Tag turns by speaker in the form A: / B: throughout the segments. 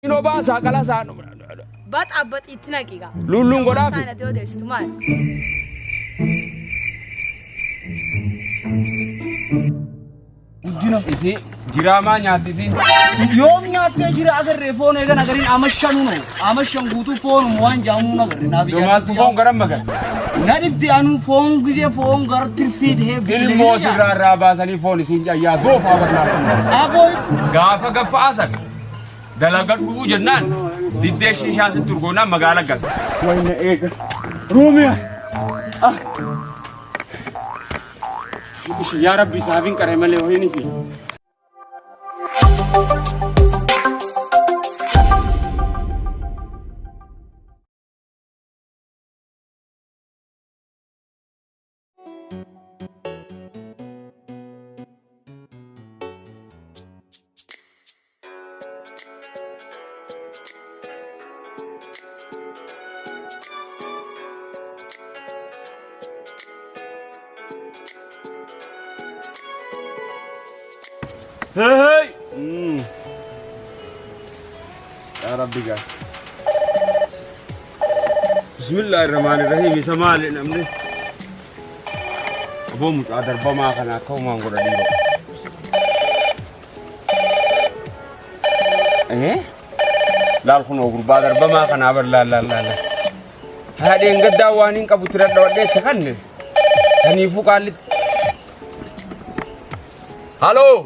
A: Inoo baasaa qalasaa.
B: Baxaa baxiitti naqi gaa.
A: Lulluun godhaafi.
B: Isaan ati odeessitu maali?
C: Guddina.
A: Isi jiraamaa nyaatti isi.
C: Yoom nyaattee jira agarree foon eegan agariin ama shanuno ama shan guutuu foonuma waan jaamuun agarre naaf
A: Yoo maaltu foon garan magan.
C: Na dhibdi anuu foon gisee foon gara tirfii ta'ee
A: Ilmoo sirraa irraa baasanii foon isiin cayyaa doofaa barnaa.
C: Aboo
A: Gaafa gaffa'aasan dalagadhuu jennaan diddee shishaa sitti urgoonaan magaala galte.
D: Wayna eega. Ruumiya. Ah. Yaa Rabbi isaaf hin qaree malee ho'in fi. Hey! Yaa Rabbi gaa. Bismillahirrahmanirrahim. Isa maali namni? Aboo mucaa darbamaa kana akka uumaan godha dhiiroo. Eh? Laal kunoo gurbaa darbamaa kanaa bar laal laal laal. Haadheen gaddaa waan hin qabu tira dhawadhee itti kanne. Saniifuu qaallitti. Haloo!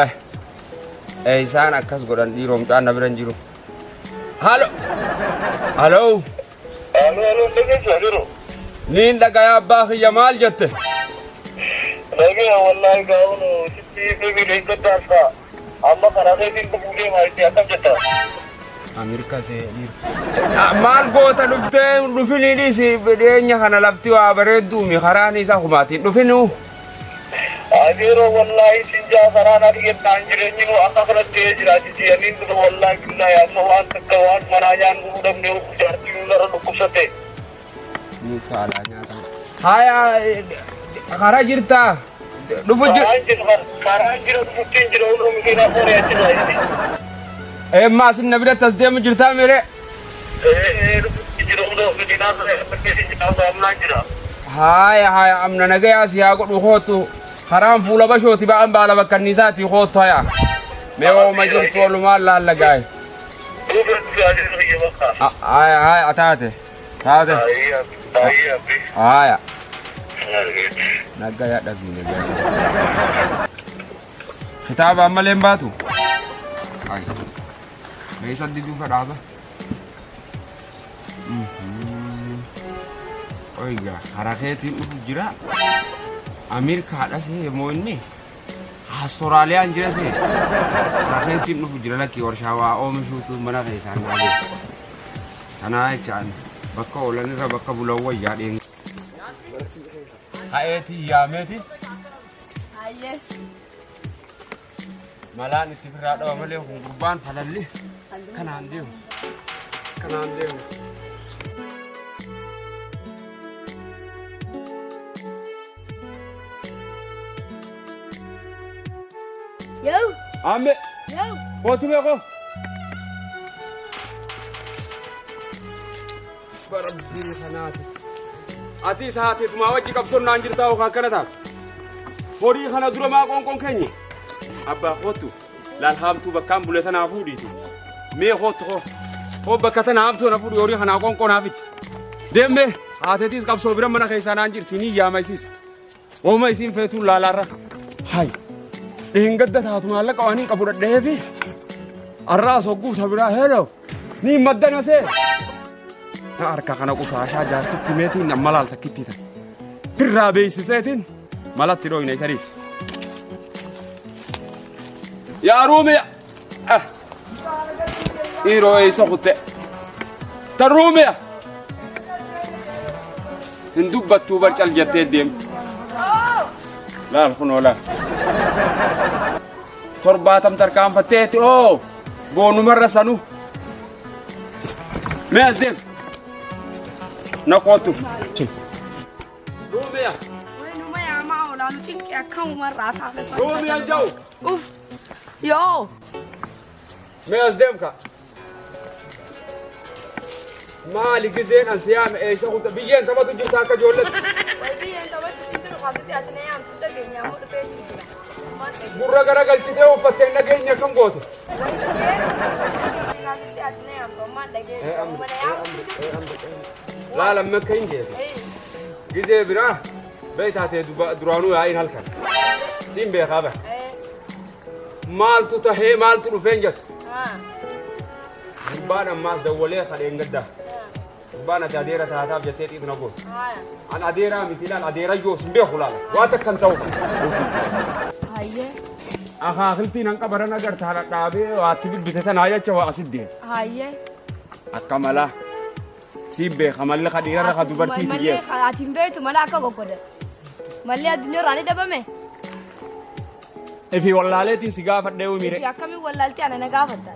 D: Eh. Eh isaan akkas godhan dhiiroo mucaan na bira hin jiru. Haloo! Haloo!
E: Aloo aloo dhageessu jiru.
A: Niin dhagaya abbaa kiyya maal jette?
E: Dhagee wallaahi gaa'uun sitti bilbilee gaddaasa. Amma karaa keetiin dhufuu deemaa itti akkam jetta.
A: Ameerika see dhiira. Maal goota dhuftee dhufinii dhiisi dhiyeenya kana lafti waa bareedduumi karaan isaa kumaatiin dhufinuu.
E: Adeeroo wallaahi sin jaa karaa naa dhiyeessaan jireenyi nu akka kanatti ta'ee jira jijjiiraniin dura wallaahi billaahi amma waan takka waan manaa nyaannu nu dhabne jaartii nu narra dhukkubsate.
A: Ni taalaa nyaata. Haya karaa jirtaa dhufu jir.
E: Karaan jira karaan jira dhufuttiin jira hunduu mikiinaa foonii achirraa inni.
A: Eemmaa sin na biratti as deemu jirtaa mere.
E: Ee dhufuttiin jira hunduu mikiinaa foonii achirraa jira amnaan jira.
A: Haya haya amna nagayaa si haa godhu kootu karaan fuula bashooti ba'an baala bakkanniisaati kootu haya. Mee ooma jirtu oolumaan laalla gaa'e.
E: Duuba dhufi adeeroo kiyya bakka.
A: Haya haya taate taate
E: Ayyaa ayyaa.
A: haya. Nagaya dhabii nagaya. Kitaaba ammallee hin baatu. Ay. Meeshaa diduu fedhaasa. Oiga, karaa keetiin dhufu jira. Ameerikaadha see moo inni? Austraaliyaan jira see. Karaa keetiin dhufu jira lakkii warshaa waa oomishuutu mana keessaan naa Kanaa jechaan bakka oolan irra bakka bulan wayyaa dheen. Ka'eetii yaameeti
B: Hayyee.
A: malaan itti firraa dhawa malee kun gurbaan falalli kanaan deemu. Kanaan deemu.
B: Yoo.
A: Amme
B: Yoo.
A: kootu beekoo. Barabbii kanaati. Ati isa haateetumaa wajji qabsoon naan jirtaa yookaan akkana taatu. Horii kana dura maa qoonqoon keenya? Abbaa kootu laal haamtuu bakkaan bule tanaa fuudhiiti. Mee kootu koo. Koo bakka tana haamtuu na fuudhi horii kanaa qoonqoo naa fiti. Deemee haateetiis qabsoo bira mana keessaa naan jirti ni yaama isiis. Wooma isiin feetuun laalaarra. Hay. Dheengadda taatu maallaqa waan hin qabu dhadheefi. Arraa sogguu ta biraa heeloo. Ni maddana see. Na harka kana qushaashaa jaartitti meetiin amma laal takkitti tan. Firraa beeksiseetiin malatti dhooyna isa dhiisi. Yaa ruumiya. Ah. Dhiiroo eessa kutte? Ta ruumiya. Hin dubbattuu bar cal jettee deemti. Laal kunoo laal. Torbaatam tarkaanfatteeti oo boonumarra sanu. Mee as deem. Na kootu. Ruumiya.
B: Waynuma yaamaa oolaa nu cinqee akkamumarraa taate.
A: Ruumiya jau.
B: Uff. Yoo.
A: Mee as deemka. Maali gizeen an siyaame eessa kuta biyyeen taphatu jirta akka ijoolletti.
B: Way biyyeen taphatu hin jiru kaasatti ati na yaamtu dhageenyaa moo dhufee jira. Maal dhageenye?
A: Gurra garagalchitee uffattee dhageenye akkam goote.
B: Way biyyeen kaasatti ati na yaamtu ammaan dhageenye. Mana yaamtu jiru.
A: Laala amma akka hin jeetu. Gizee biraa beektaa ta'e duraanuu yaa'iin halkan. Siin beekaa bara. Maaltu tahee maaltu dhufeen jettu. Gurbaan ammaas dawwalee kadheen gaddaa. Gurbaan ati adeera taataaf jettee xiitu na gootu. An adeeraa miti ilaal adeera yoos hin beeku laala. Waan takka hin ta'u.
B: Hayyee.
A: Akaakiltiin an qabaran agartaa dhadhaabee waatti bilbite tanaa jecha waa asit deema.
B: Hayyee.
A: Akka malaa. Siin beeka malli ka dhiirarra ka dubartiiti
B: Mallee
A: jeetu.
B: ati hin beektu mala akka goggoda. Mallee addunyaa irraa ni dhabame.
A: Ifi wallaaleetiin si gaafadhee uumire.
B: Ifi akkamiin wallaaltee ana na gaafatta.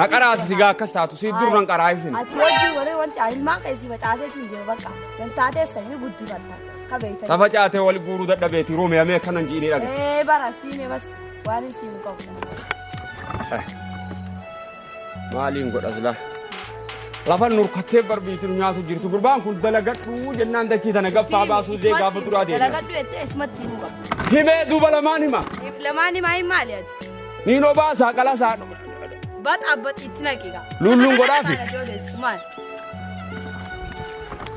A: Na qaraasi si gaa akkas taatu si dur nan qaraayisin.
B: Ati wajjin warri wanti ilmaan keessi facaaseetiin jiru bakka. Dantaatee sanyii guddifatta. Kabeeytan.
A: Safa caatee wal guuruu dadhabeeti ruumee akkanan ji'inii dhage.
B: Ee bara siime bas waan hin siimu qabu.
A: Maaliin godhas laa. Lafa nurkattee barbiitiin nyaatu jirtu gurbaan kun dalagadhuu jennaan dachii tana gaffaa baasuu zee gaafa duraa deema.
B: Dalagadhu jettee isumatti himuu qabdu.
A: Himee duuba lamaan hima.
B: Lamaan himaa hin maali ati?
A: Niinoo baasaa qalasaa
B: Baxaa baxiitti naqiqa.
A: lulluun godhaafi.
B: Kana jooleessitu maali?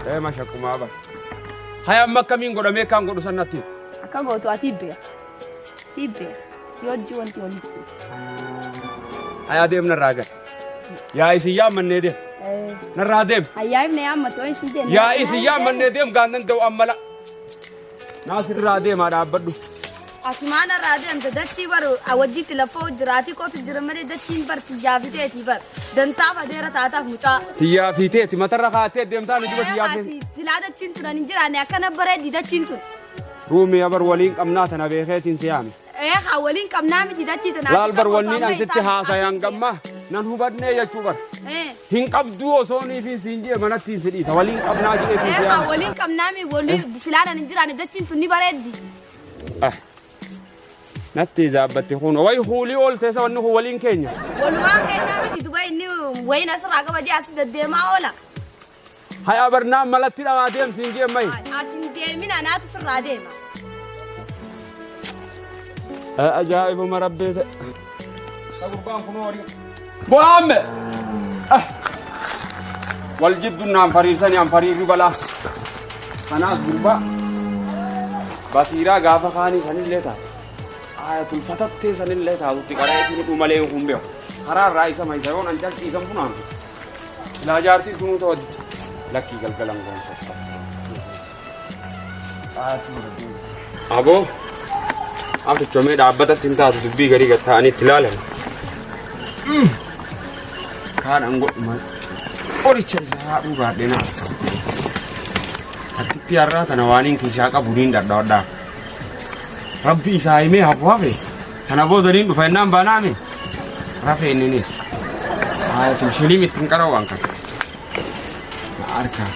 A: Ee mashakkumaa bara. Haya amma akkamiin godhamee kan godhu sannatti.
B: Akka gootu ati beeka. Si beeka. Si hojii wanti walitti.
A: Haya deem narraa gad. Yaa isin yaammannee deem. Narraa deem.
B: Hayyaa himne yaammatu waan isin deemne.
A: Yaa isin yaammannee deem gaannan da'u ammala. Naasirraa deemaa dhaabbadhu.
B: Ati maal irraa deemte dachii baru wajjiitti lafoo jiraati qotu jira malee dachiin bar tiyyaa fiteetii bar dantaaf adeera taataaf mucaa.
A: Tiyyaa fiiteeti matarra kaatee deemtaa nu jiba tiyyaa fiiteeti.
B: Ati silaa dachiin tun ani hin jiraanne akkana bareeddi dachiin tun.
A: Ruumii abar waliin qabnaa tana beekeetiin si yaame.
B: Ee haa waliin qabnaa miti dachii tana.
A: Laal bar wanniin an sitti haasayan gamma nan hubannee jechuu bar.
B: Ee
A: Hin qabduu osoo niifi siin jee manatti si dhiisa waliin qabnaa jeetiin si
B: haa
A: yaame.
B: waliin qabnaa mi waliin silaa ani hin jiraanne dachiin tun ni bareeddi.
A: Ah. Natti zaabbatti kun wayi huulii oolte isa wanni kun waliin keenya.
B: Walumaan kennaa miti duba inni wayin asirraa qaba jee as deddeemaa oola.
A: Haya barnaan malatti dhabaa deemsiin jee mayi.
B: Ati hin deemin anaatu sirraa deema.
A: Ajaa'ibuma rabbii ta'e. Gurbaan kun horii. Bu'aamme! Wal jidduun naan fariirsanii an fariirri balaa. Kanaas gurbaa basiiraa gaafa kaanii sanillee taatu. Ayatul fatattee sanillee taatutti qara'eetiin hidhuu malee hin beeku. Karaa irraa isa maysa yoon an calqiisan funaantu. Silaa jaartiin sunuu ta'u lakkii galgalan goonfasta. Aboo africhomee dhaabbatatti hin taatu dubbii garii gad ta'anii itti ilaalan. Kaan an godhu maal qoricha isaa haadhuu baadhee naa. Takkitti har'aa tana waaniin kiishaa qabu niin dhadhaadhaa. Rabbi isaa himee hafu hafe kana booda niin dhufa jennaan baanaame rafe inninis. Ayatul shiliim ittiin qara'u waan kana. Na harkaa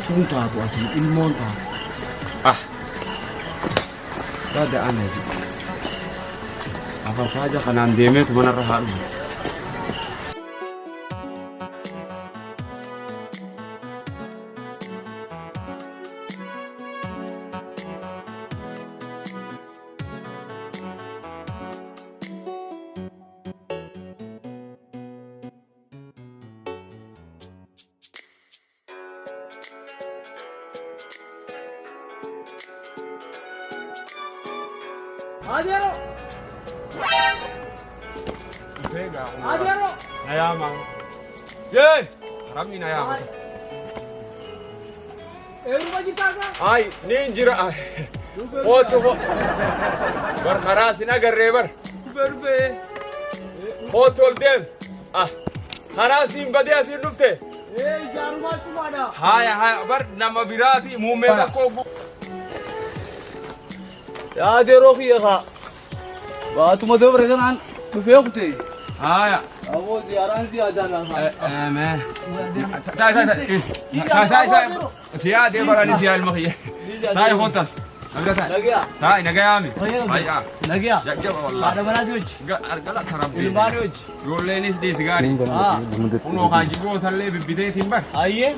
A: tun taatu ati ilmoon taatu. Ah. Bada ana jedhe. Afarfaaja kanaan deemeetu manarra haa dhufu.
C: Adeero! Adeero!
A: Na yaama. Yee! Haramni na yaama.
C: Eeruma jirtaasaa?
A: Ay, niin jira. Kootu ko. Bar karaa sin agarree bar.
C: Dhufee dhufee.
A: Kootu ol deem. Ah. Karaa siin badee asiin dhufte.
C: Ee ijaarumaa cufaadha.
A: Haya haya bar nama biraati muummee tokko.
C: Yaa adeeroo kiyya kaa. Baatuma dabre kanaan dhufee kute.
A: Haya.
C: Aboo ziyaaraan ziyaadaan laafa.
A: Ameen. Tai tai tai. Tai tai tai. Siyaa deem barani siyaa ilma kiyya. Tai kootas. Nagataa.
C: Nagayaa.
A: Taa'e nagayaami.
C: Fayyaa qabda.
A: Fayyaa.
C: Nagayaa.
A: Jajjaba wallaahi.
C: Haadha manaati hojii.
A: Galata rabbii.
C: Ilmaanii hojii.
A: Ijoolleenis dhiisi gaarii.
C: Haa.
A: Kunoo haajibootallee bibbiteetiin bar.
C: Ayyee.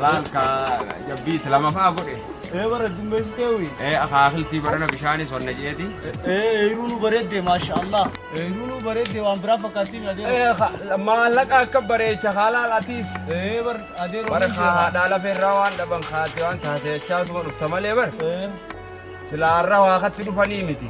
A: Laal ka jabbiis lama fa'a godhe.
C: Ee bara dumbeessitee wi.
A: Ee akaakiltii barana bishaanis wanna jeeti.
C: Ee eeruu nu bareedde maasha Allah. Eeruu nu bareedde waan biraa fakkaattiin adeero.
A: Maallaqa akka bareecha haalaal atiis.
C: Ee bar adeero.
A: Bara haadhaa lafa irraa waan dhaban kaate waan taate jechaasuma dhufta malee bar.
C: Ee.
A: Silaa har'a waaqatti dhufanii miti.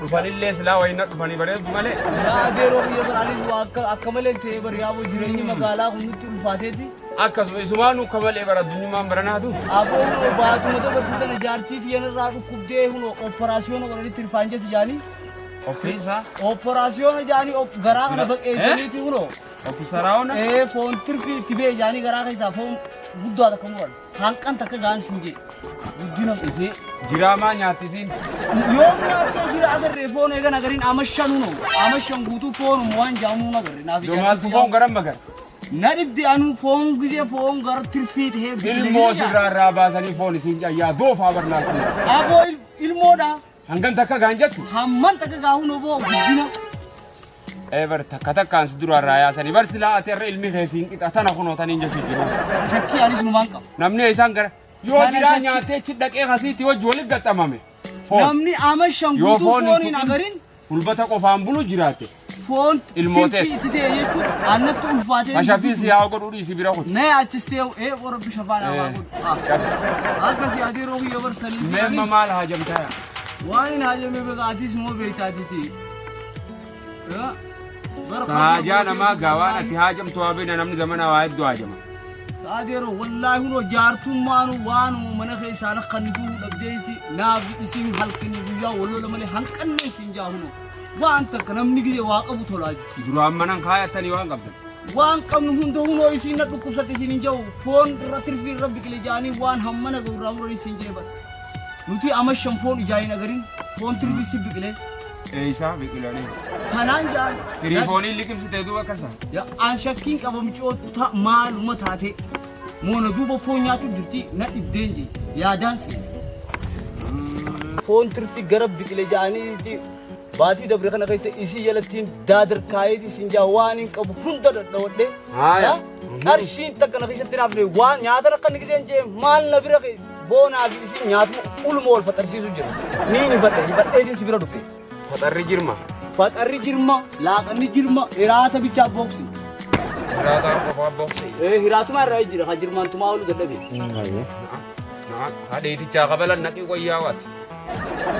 A: Dhufanillee silaa wayina dhufanii bareeddu malee.
C: Yaa adeeroo biyya baraanis waa akka akka malee ta'ee bar yaaboo jireenyi magaalaa kun nutti ulfaateeti.
A: Akkasuma isumaanuu akka malee bara addunyummaan baranaatu.
C: Aboo hunoo baatuma dabartuu tana jaartii tiyyanirraa dhukkubdee hunoo opperaasiyoona godhanitti hirfaan jetti jaanii.
A: Ofiisaa.
C: Opperaasiyoona jaanii garaa kana baqeessaniiti hunoo.
A: Ofisaraawna.
C: Ee foon tirfii itti ba'e jaanii garaa keessaa foon guddaa takka muran. Hanqan takka gaan sin jee. Guddina
A: Isii jiraamaa nyaattisiin.
C: Yoo nyaattee jira agarree foon eegan agariin ama shan hunoo. Ama shan guutuu foonuma waan jaamuun agarre. Naaf
A: Yoo maaltu foon garan magar.
C: Na dhibdi anuu foon gisee foon gara tirfii ta'ee biqilee
A: Ilmoo
C: jira.
A: sirraa irraa baasanii foon isiin cayyaa doofaa barlaatu.
C: Aboo ilmoodha.
A: Hangan takka gaan jettu.
C: Hamman takka gaahuu noboo guddina.
A: Ee bar takka takkaan si dura irraa yaasanii bar silaa ati irra ilmi kee siin qixa tana kunoo taniin jechuu jiru.
C: Shakkii anis numaan qaba.
A: Namni isaan gara yoo
C: Kana
A: jiraa
C: shakkii-
A: nyaatee achi dhaqee kasiitti wajji walitti gaxxamame. Foon.
C: Namni ama shan
A: Yoo
C: guutuu
A: foon hin
C: foon hin
A: tuqin
C: agarin
A: hulbata qofaan bulu jiraate.
C: foon
A: Ilmootee.
C: tirfii itti ta'e jechuun annatti ulfaatee.
A: Mashafii si haa godhuu dhiisi bira kuti.
C: Na yaachistee ee warra shafaan haa godhu. Akkasii adeeroo kiyya barsanii.
A: Meemma maal haajamtaa?
C: Waan hin haajamne beekaa atis immoo beektaatiti.
A: Haajaa namaa gaawaan ati haajamtu haa beena namni zamana waa hedduu haajama.
C: Adeeroo wallaahi hunoo jaartummaanu waanuma mana keessaa lakkannituu dhabdeeti naaf isin halkanii guyyaa wallola malee hanqanne isin jaa hunoo waan takka namni gizee waa qabu tolaa jiru.
A: Duraan manan kaayattanii waan qabdan.
C: Waan qabnu hunda hunoo isin na dhukkubsate isin hin jiru foon irra tirfii irra biqile jaanii waan hammana ga'u irraa muran isin jee bara. Nuti ama shan foon ijaa hin agarin foon tirfii si biqile
A: Eeysaa biqilanii.
C: tanaan jaan.
A: Tiriifooniin liqimsitee duuba akkasa.
C: Ya, an shakkiin qaba micoota maaluma taate moona duuba foon nyaachuu jirti na dhibdeen jee yaadaan si. Foon tirfi gara biqile ja'aniiti baatii dabre kana keessa isii jalattiin daadarkaayeeti isin jaa waan hin qabu hunda dhadhawadhe.
A: Haaya.
C: Qarshiin takka na keessatti naafne waan nyaata rakkan giseen jee maal na bira keessa boonaa fi isin nyaatuma uluma wal faxarsiisu jira. Niin hifadhe hifadheetiin si bira dhufe.
A: Faxarri jirma.
C: Faxarri jirma, laaqanni jirma, hiraata bichaa booksi.
A: Hiraataa qofaa booksi.
C: Ee hiraatuma irraa jira, kan jirmaantumaa olu dadhabe.
A: Hadheetichaa kabalan naqii qoyyaa waati.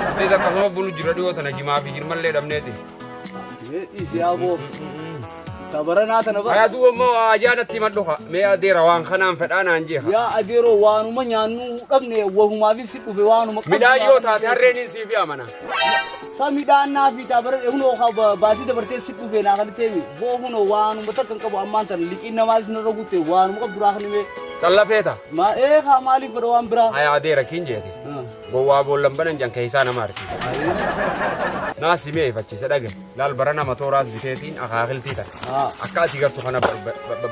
A: Atis akkasuma bulu jira dhiyoo tana jimaa fi jirmallee dhabneeti.
C: Dhiisi yaaboo. Tabaranaa tana bara.
A: Hayaa duuba immoo ajaa natti himadhu haa. Mee adeera waan kanaan fedhaa naan jeeqa.
C: Yaa adeeroo waanuma nyaannu dhabne wahumaafis si dhufe waanuma qabnu.
A: Midhaan yoo taate harreen hin siif amana.
C: Sa midhaan naa fi taabara hunoo baatii dabartee si dhufe naa kan teemi. Boo hunoo waanuma takka hin qabu ammaan tana liqiin namaas narra guute waanuma qabdu raa kan himee.
A: Callafeeta.
C: Ma ee kaa maaliif godha waan biraa?
A: Hayaa adeera kiin jeete. Gowwaa boollan banan jan keessaa nama arsiisa. Naa simee ifachiisa dhage. Laal bara nama tooraas biteetiin akaakiltii tana. Akka asii gartu kana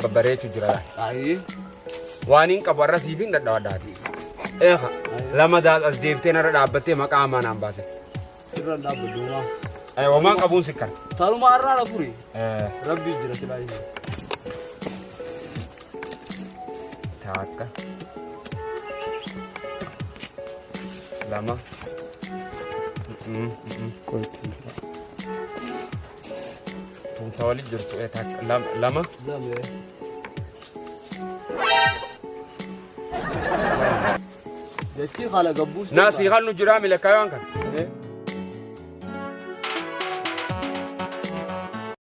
A: babbareechu jira laal. Waan hin qabu har'a siif hin dhadhawadhaati. Eeka lama daas as deebitee narra dhaabbattee maqaa hamaa naan baase.
C: Sirra dhaabbadhu homaa.
A: Homaan qabuun sikkan.
C: Tanuma har'aa na furi. Rabbii jira silaa isa.
A: Takka. Lama. Tuuta wali jirtu takka lama.
C: Lama. Jechi haala gabbuus.
A: Naa sii kan nu jiraa milakkaa waan kana.